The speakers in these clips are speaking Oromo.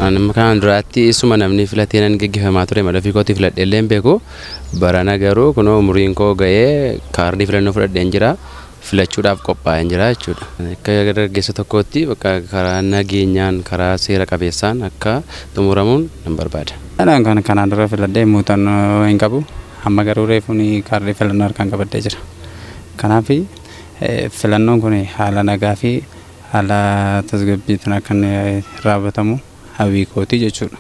Amma kanaan duraatti isuma namni filatee nan geggeeffamaa ture malee ofii kootii filadhee illee hin beeku. Barana garuu kunoo umuriin koo ga'ee kaardii filannoo fudhadheen jira. Filachuudhaaf qophaa'een jira jechuudha. Akka dargaggeessa tokkootti bakka karaa nageenyaan karaa seera qabeessaan akka xumuramuun nan barbaada. Kan kanaan dura filadhee muuxannoo hin qabu. Amma garuu reefuun kaardii filannoo harkaan qabadhee jira. Kanaaf filannoon kun haala nagaa fi haala tasgabbiitiin akka inni raawwatamu hawwii kooti jechuudha.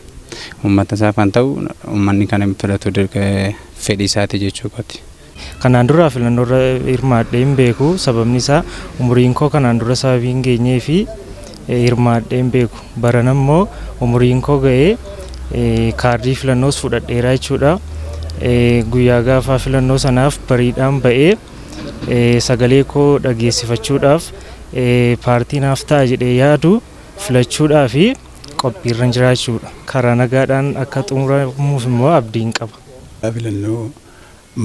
Uummata isaaf kan ta'u uummanni kan filatu fedhii isaati jechuu kooti. Kanaan dura filannoo irra hirmaadhee hin beeku. Sababni isaa umuriin koo kanaan dura sababii hin geenyee fi hirmaadhee hin beeku. Barana immoo umuriin koo ga'ee kaardii filannoos fudhadheera jechuudha. Guyyaa gaafaa filannoo sanaaf bariidhaan ba'ee sagalee koo dhageessifachuudhaaf paartii naaf ta'a jedhee yaadu filachuudhaa fi qophiirra jira jechuudha. Karaa nagaadhaan akka xumuramuuf immoo abdiin qaba. Filannoo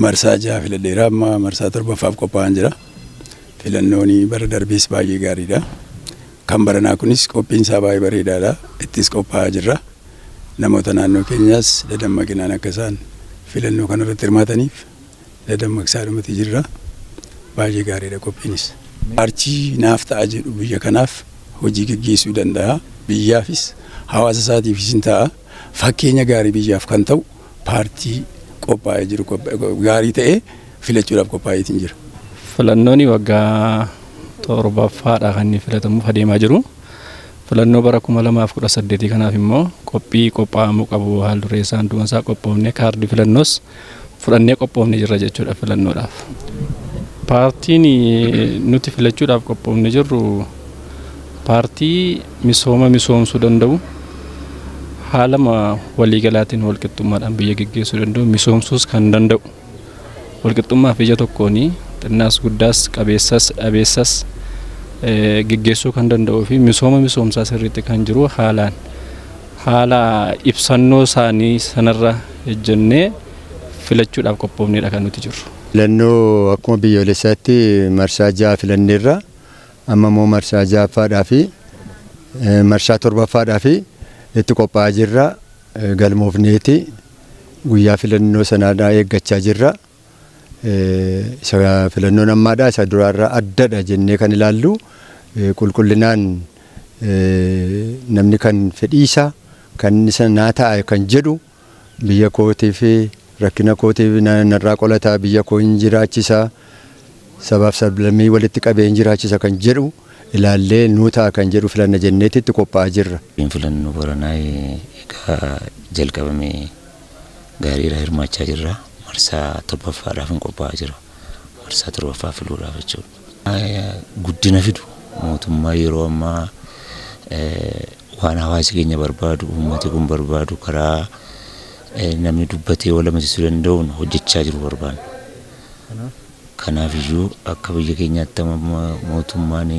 marsaa 6 filadheera, amma marsaa 7ffaaf qophaa'an jira. Filannoon bara darbees baay'ee gaariidha. Kan baranaa kunis qophiin isaa baay'ee bareedaadha. Ittis qophaa'aa jirra. Namoota naannoo keenyaas dadammaqinaan akka isaan filannoo kanarratti hirmaataniif dadammaqsaa dhumati jirra. Baay'ee gaariidha qophiinis. Paartii naaf ta'a jedhu biyya kanaaf hojii geggeessuu danda'a. Biyyaafis hawaasa isaatiifis hin ta'a. Fakkeenya gaarii biyyaaf kan ta'u paartii qophaa'ee jiru gaarii ta'ee filachuudhaaf qophaa'eetiin jira. Filannoon waggaa 7ffaadha kan inni filatamuuf adeemaa jiru. Filannoo bara 2018 kanaaf immoo qophii qophaa'amuu qabu haal duree isaa hunduma isaa qophoofnee kaardii filannoos fudhannee qophoofnee jirra jechuudha filannoodhaaf. Paartiin nuti filachuudhaaf qophoofnee jirru paartii misooma misoomsuu danda'u, haala waliigalaatiin walqixxummaadhaan biyya geggeessuu danda'u, misoomsuus kan danda'u, walqixxummaaf ija tokkoon xinnaas guddaas qabeessas dhabeessas geggeessuu kan danda'uu fi misooma misoomsaa sirriitti kan jiru haalaan haala ibsannoo isaanii sanarra ejjennee filachuudhaaf qophoofneedha kan nuti jirru. Filannoo akkuma biyyoolessaatti marsaa 6 filanneerra, amma immoo marsaa 6ffaadhaa fi marsaa 7ffaadhaa fi itti qophaa'aa jirra. Galmoofneeti guyyaa filannoo sanaadhaa eeggachaa jirra. Isa filannoon ammaadhaa isa duraarraa addadha jennee kan ilaallu qulqullinaan namni kan fedhiisaa kan isa naa ta'a kan jedhu biyya kootii fi rakkina kootiif narraa qolataa, biyya koo hin jiraachisa, sabaaf sablammii walitti qabee hin jiraachisa kan jedhu ilaallee nuu ta'a kan jedhu filanna jenneeti itti qophaa'aa jirra. Filannoo baranaa egaa jalqabamee gaariidha, hirmaachaa jirra. Marsaa 7ffaadhaaf hin qophaa'aa jira. Marsaa 7ffaa filuudhaaf jechuudha. Guddina fidu mootummaa yeroo ammaa waan hawaasi keenya barbaadu, uummati kun barbaadu karaa namni dubbatee wal amansiisuu danda'uun hojjechaa jiru barbaanna. Kanaaf iyyuu akka biyya keenyaatti mootummaan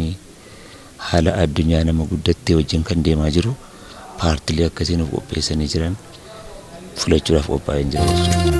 haala addunyaa nama guddattee wajjin kan deemaa jiru paartilee akkasii nuuf qopheessanii jiran filachuudhaaf qophaa'ee jira jechuudha.